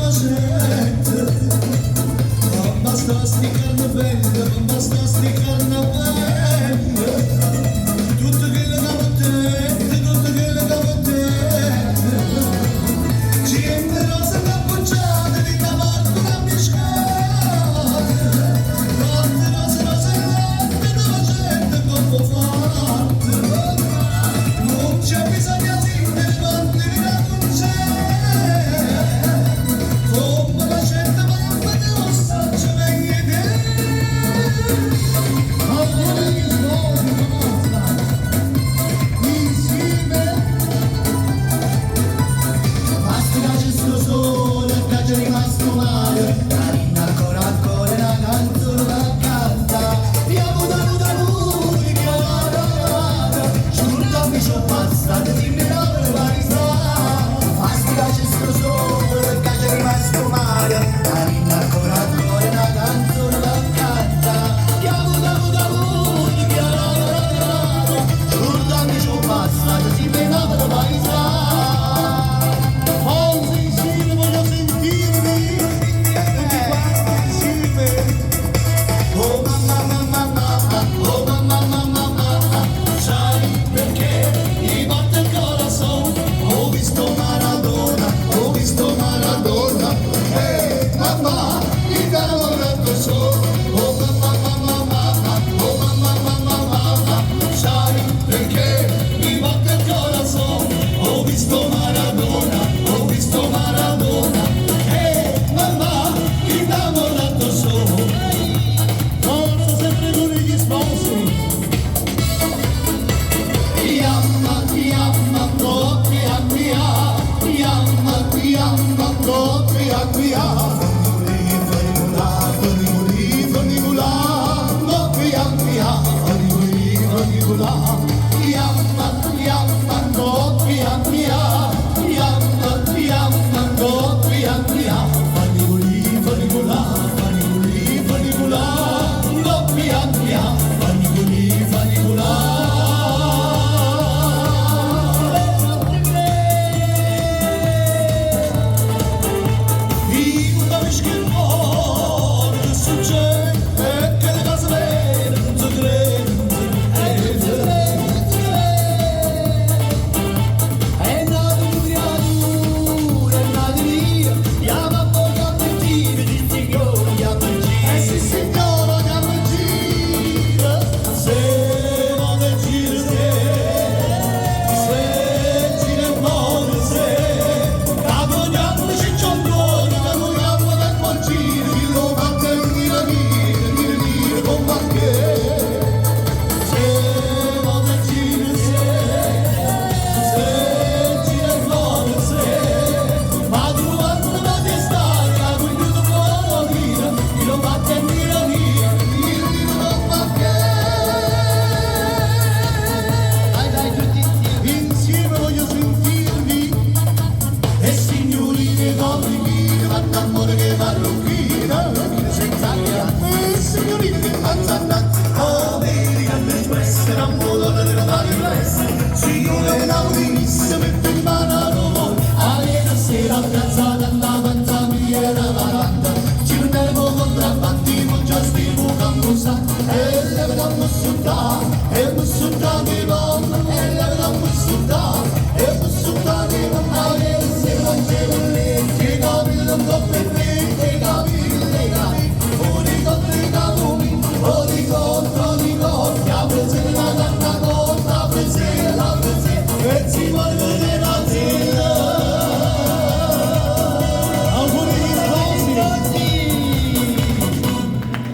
Facette. Basta sti carne belle, basta sti carne belle. Tutto quello che potete, tutto quello che potete. Gente rosa cappucciata, di una morte una piscata. Quante rose rosette, dove gente come fatte. Non c'è bisogno di ne la concetta. Come la gente ma non sa c'è meglio. Ancora gli sposi, forza! Insieme! Basta che c'è sto sole, che c'è rimasto male, Carina ancora ancora una canzone da canta. Andiamo da da lui, che la la la, Giurami c'ho passato, dimmi la verità. Basta che c'è sto sole, che c'è rimasto male, Carina ancora ancora una canzone da canta. Andiamo da da lui, che la la la, Giurami c'ho passato, dimmi la verità. Forza insieme, voglio sentirvi! Tutti quanti insieme! Oh mamma mamma mamma, oh mamma mamma mamma, sai perché mi batte il corazón? Ho visto Maradona, ho visto Maradona, eh mamma, innamorato sono. Oh mamma mamma mamma, oh mamma mamma mamma, sai perché mi batte il corazón? Ho visto Maradona, ho visto Maradona, eh mamma, innamorato sono. Forza sempre con gli sposi! Yamma, yamma, propria qui, yamma, yamma, propria qui.